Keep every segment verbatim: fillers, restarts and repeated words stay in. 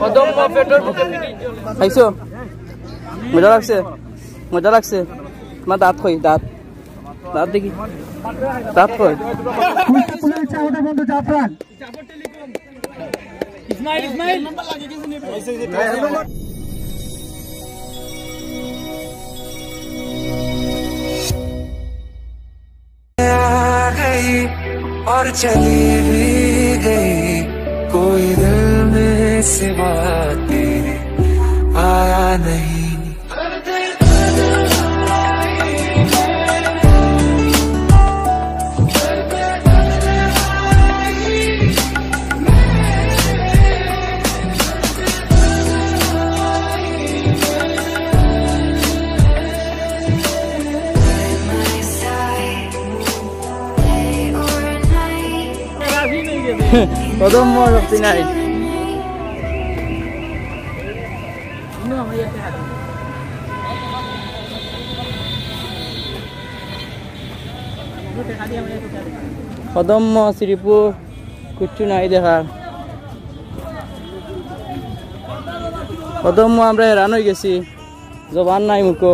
অদম্য পেটর ভুকে পিঠি। খাইছো? মজা লাগছে? মজা লাগছে? তোমার দাঁত কই? দাঁত, দাঁত দেখি, দাঁত কই? ইসমাইল, ইসমাইল। आ गई और चली भी गई, कोई दिल में सिवा तेरे आया नहीं। অদম্য শক্তি নাই। অদম্য শ্রীপুর, কিচ্ছু নাই দেখার। অদম্য আমরা হেরান অই গেছি, জবান নাই মুখো।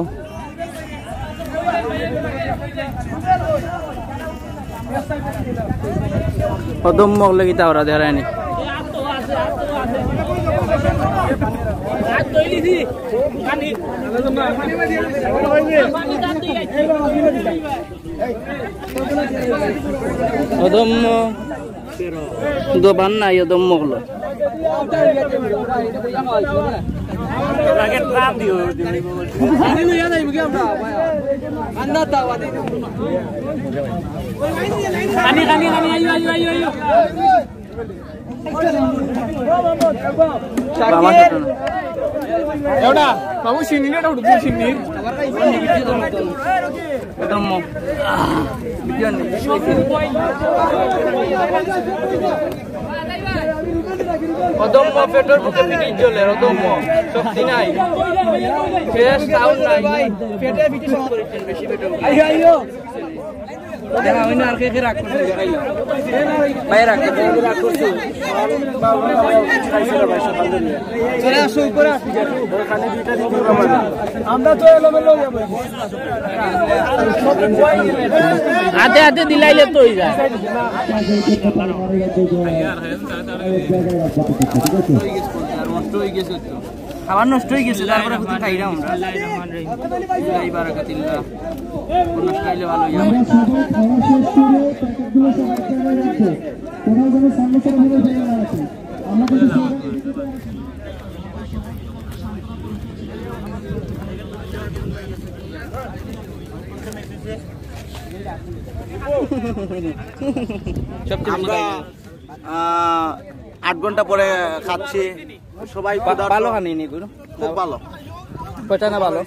অদম্য অকলে কিতা ওরা দেখায়নি। অদম্য। জবান নাই অদম্য অকলো। খানি, খানি, খানি, আইও, আইও, আইও, আইও। বাবা, ছোট না। এটা, বাবু, চিনি না, এটা উর্দু চিনি। অদম্য। আহ, বিজ্ঞান। অদম্য, পেটর ভুকে পিঠি জ্বলে, অদম্য। শক্তি নাই। ফ্রেশ সাউন্ড নাই। পেটে পিঠে সব করেছেন, বেশি পেটে। আইও, আইও। দেখা হয় না, আর কে কে রাগ করছে, দেখাই না। ভাই, রাগ করছে, রাগ করছে। চলে আসো, উপরে আসো। আমরা তো এলোমেলো যাবো। আতে আতে দিলাইলে তো অই যায়। নষ্ট অই গেছে তো। খাবার নষ্ট অই গেছে, তারপরে কিছু খাইলাম আমরা। বিসমিল্লাহি বারাকাতিল্লাহ। নষ্ট অইলে ভালো অই যাবে। আমরা সবাই খাওয়া শেষ করে প্যাকেটগুলো সব এক জায়গায় রাখবো। কোথাও যেন সামনে সামনে ফেলে ফেলে না রাখে। আমরা কিন্তু সবাই সব কিছু আমরা, আহ, আট ঘন্টা পরে খাচ্ছি। সবাই বা-, ক্ষুধার্ত। ভালো খানি নি গুরু? খুব ভালো। কয়টা না ভালো?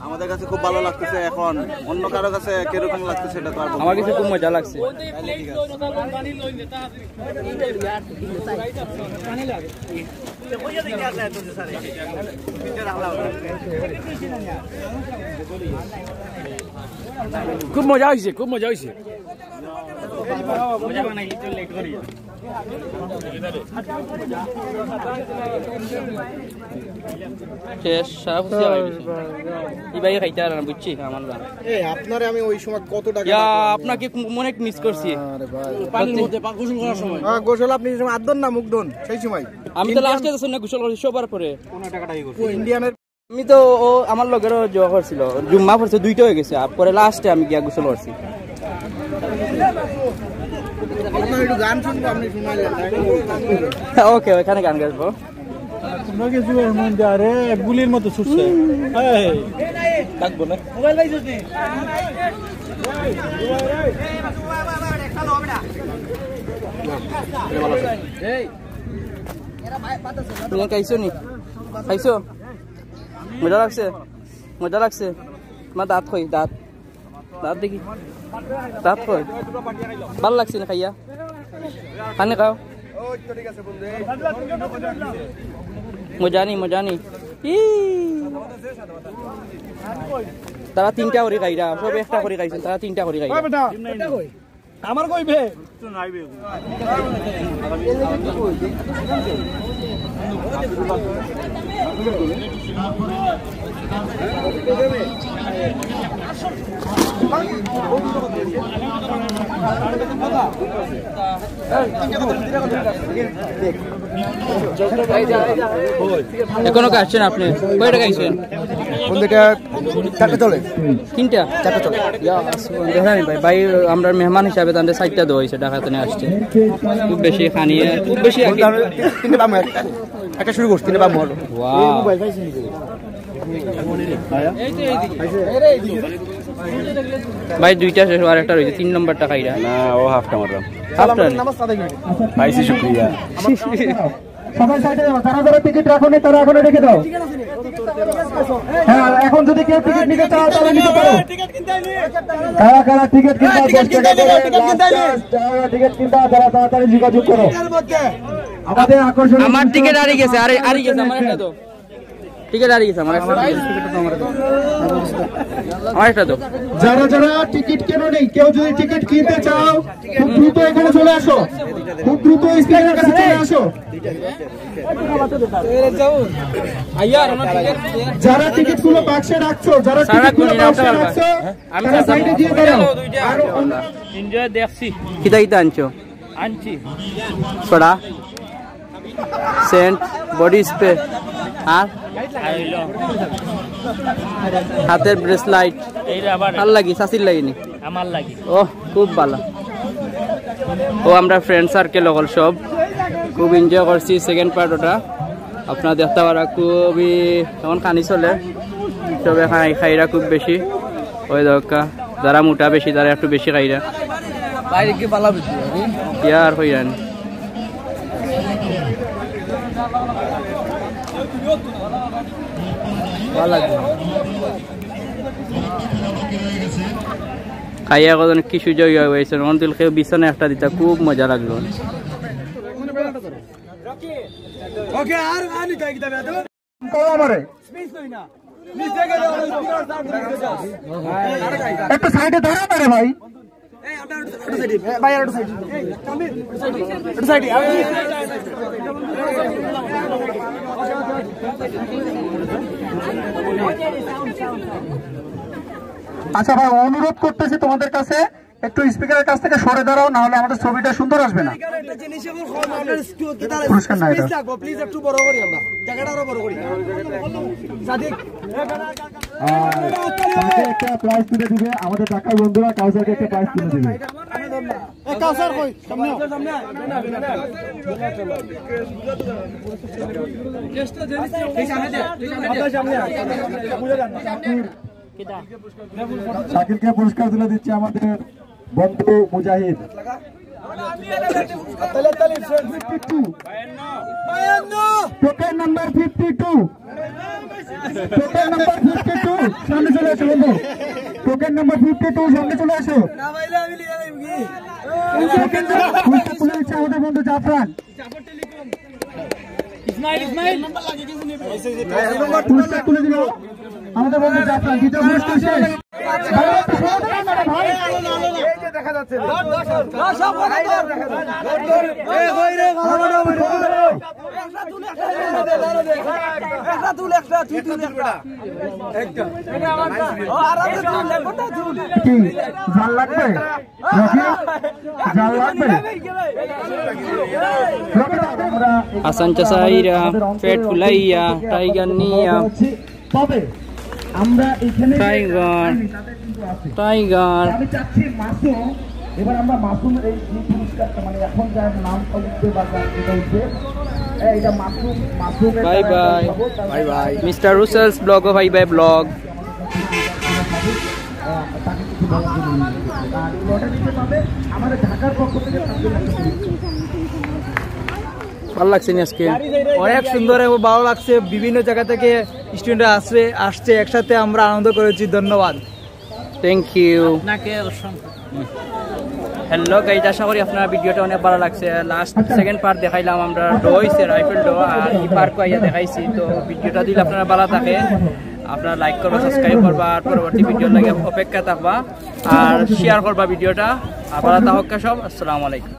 আমাদের কাছে খুব ভালো লাগতেছে। এখন অন্য কারো কাছে কিরকম লাগতেছে সেটা তো আর বলতে আমার কাছে খুব মজা লাগছে। তাহলে ঠিক আছে। খুব মজা অইছে, খুব মজা অইছে। শেষ, সারা খুশি অই গেছে। ই ভাই খাইতে পারে না, বুঝছি, আমার না। এ, আপনারে আমি ওই সময় কত টাকা ইয়া, দিলাম? আপনাকে কু-, অনেক মিস করছি। আরে ভাই। পানির মধ্যে পা-, গোসল করার সময়। হ্যাঁ, গোসল আপনি যে সময় আত ধন না মুখ ধন, সেই সময়। আমি তো ইন্ডিয়ান লাস্টে তো শুনে গোসল করছি, সবার পরে। ইন্ডিয়ানের আমি তো, ও আমার লগেরও জোয়া করছিল, জুম্মা পড়ছে, দুইটা অই গেছে, আর পরে লাস্টে আমি গিয়া গোসল করছি। আপনার একটু গান শুনবো, আপনি শুনাইলেন। ওকে, ওখানে গান গাইবো। তোমরা কিছু মন দিয়ে, আরে, গুলির মতো ছুটছে। এই, থাকবো না। তুমি খাইছো নি? খাইছো? মজা লাগছে? মজা লাগছে? তোমার দাঁত কই? দাঁত, দাঁত দেখি। দাঁত কই? ভালা লাগছে না খাইয়া? খানি খাও। মজা নি, মজা নি। ই। তারা তিনটা করি খাইরা, সব একটা করি খাইছইন, তারা তিনটা করি খাইরা। আমার কইবে। এখনো খাইছেন আপনি? কয়টা খাইছেন? কোন দিকে? চারটা চলে। তিনটা? চারটা চলে। ইয়া, দেখেন ভাই, ভাই, আমরা মেহমান হিসাবে তাদের চারটা দেওয়া হয়েছে, ঢাকা থেকে আসছে। খুব বেশি খানি, খুব বেশি আর কি। তিনটা বামু, একটা, একটা শুরু করছি, তিনটা বামু হলো। Wow। ভাই, দুইটা শেষ, আর একটা রয়েছে, তিন নম্বরটা খাইরা। না, ও হাফটা মারলাম। হাফটা? পাইছি, শুক্রিয়া। সবাই সাইডে যাও, যারা যারা টিকিট রাখোনি তারা এখন রেখে দাও। হ্যাঁ, এখন যদি কেউ টিকিট নিতে চাও তাহলে নিতে পারো। কারা কারা টিকিট কিনতে, দশ টাকা করে লাস্ট চার্জ, যারা টিকিট কিনতে, তারা তাড়াতাড়ি যোগাযোগ করো। আমাদের আকর্ষণ। আমার টিকিট হারিয়ে গেছে, আরে হারিয়ে গেছে, আমার একটা দাও। টিকিট হারিয়ে গেছে, আমার একটা। আমার একটা দাও। যারা যারা টিকিট কেনো নেই, কেউ যদি টিকিট কিনতে চাও, খুব দ্রুত এখানে চলে আসো, খুব দ্রুত স্ক্রিনের কাছে চলে আসো। যারা টিকিটগুলো বাক্সে রাখছো, যারা টিকিটগুলো বাক্সে রাখছো, তারা সাইডে দিয়ে দাঁড়াও। আর অন্য এনজয় দেখছি। কিতা কিতা আনছো? আনছি। ছড়া, সেন্ট, বডি স্প্রে, আর আর হইলো। হাতের ব্রেসলাইট। এই আবার। আর লাগি, চাচির লাগি নি? আমার লাগি। ওহ, খুব ভালা। ও, আমরা ফ্রেন্ড সার্কেল অকল সব খুব এনজয় করছি সেকেন্ড পার্ট ওটা। আপনারা দেখতা পারা খুবই এখন খানি চলে, সবে খাই, খাইরা খুব বেশি। ওই দরকার, যারা মোটা বেশি, তারা একটু বেশি খাইরা। বাইরে কি ভালা বেশি? ইয়ার হইরান। ভালা লাগে। খাইয়া কজন কি সুযোগ হয়ে গেছে, মন দিল কেউ বিছানায় একটা দিতা, খুব মজা লাগলো। ওকে, আর আনি তাই কিতা বেটা? কও আমারে। স্পেস নাই না। নিচে গেলে ওরা স্পিকার সাউন্ড দিতে যাও। একটু সাইডে দাঁড়া না রে ভাই। এই, আপনার একটু সাইডে। ভাই, আর একটু সাইডে। এই, কামিল, একটু সাইডে। আচ্ছা ভাই, অনুরোধ করতেছি তোমাদের কাছে, একটু স্পিকারের কাছ থেকে সরে দাঁড়াও, না হলে আমাদের ছবিটা সুন্দর আসবে না। এখানে একটা জিনিস এখন কম, আপনার স্টু-, কি তার পুরস্কার না এটা। স্পেস লাগবো, প্লিজ একটু বড় করি আমরা। জায়গাটা আরো বড় করি। সাদিক। আর তাকে একটা প্রাইজ তুলে দিবে, আমাদের ঢাকার বন্ধুরা কাউসারকে একটা প্রাইজ তুলে দিবে। এ, কাউসার কই? সামনে আও। শাকিলকে পুরস্কার তুলে দিচ্ছে আমাদের বন্ধু Mujahid. Fifty two. Token number fifty two. Token number fifty two, সামনে চলে আসো বন্ধু। টোকেন নাম্বার ফিফটি টু, সামনে চলে আসো। টোকেন নাম্বার ফিফটি টু তুলে দিচ্ছে আমাদের বন্ধু জাফরান। ইসমাইল, ইসমাইল। পুরস্কার তুলে দিল আমাদের বন্ধু জাফরান, দ্বিতীয় পুরস্কার শেষ। ভাই, একটু সরে দাঁড়ান না রে ভাই। এই যে দেখা যাচ্ছে। কি জাল লাগবে? রকি, জাল লাগবে? রকি, আমরা হাসান চাচা আইরা, পেট ফুলাইয়া, টাইগার নিয়া। তবে আমরা এখানে যে টাইগার, তাদের কিন্তু আছে। টাইগার। আমি চাচ্ছি মাসুম, এবার আমরা মাসুমের এই যে পুরস্কারটা, মানে, এখন যার নামটা উঠবে বা যার যেটা উঠবে, এ, এটা মাসুম, মাসুমের বাই দ্বারা বাই। এটা হবো, তার বাই বাই। মিস্টার রুসেলস ব্লগ ও বাই বাই ব্লগ। আহ, তাকে কিছু বলার জন্য অনুরোধ করছি। আর এই লটারিতে পাবে আমাদের ঢাকার পক্ষ থেকে তাকে একটা পুরস্কার। ভালো লাগছে নি আজকে? অনেক সুন্দর এবং ভালো লাগছে। বিভিন্ন জায়গা থেকে স্টুডেন্টরা আসছে, আসছে, একসাথে আমরা আনন্দ করেছি। ধন্যবাদ। Thank you. আপনাকে অসংখ্য। হ্যালো গাইজ, আশা করি আপনার ভিডিওটা অনেক ভালো লাগছে। লাস্ট সেকেন্ড পার্ট দেখাইলাম আমরা, ড্র হইছে, রাইফেল ড্র, আর এই পার্কও আইয়া দেখাইছি। তো ভিডিওটা যদি আপনারা ভালো থাকে, আপনারা লাইক করবা, সাবস্ক্রাইব করবা, আর পরবর্তী ভিডিওর লাগি অপেক্ষা থাকবা, আর শেয়ার করবা ভিডিওটা। আপনারা থাকবা সব, আসসালামু আলাইকুম।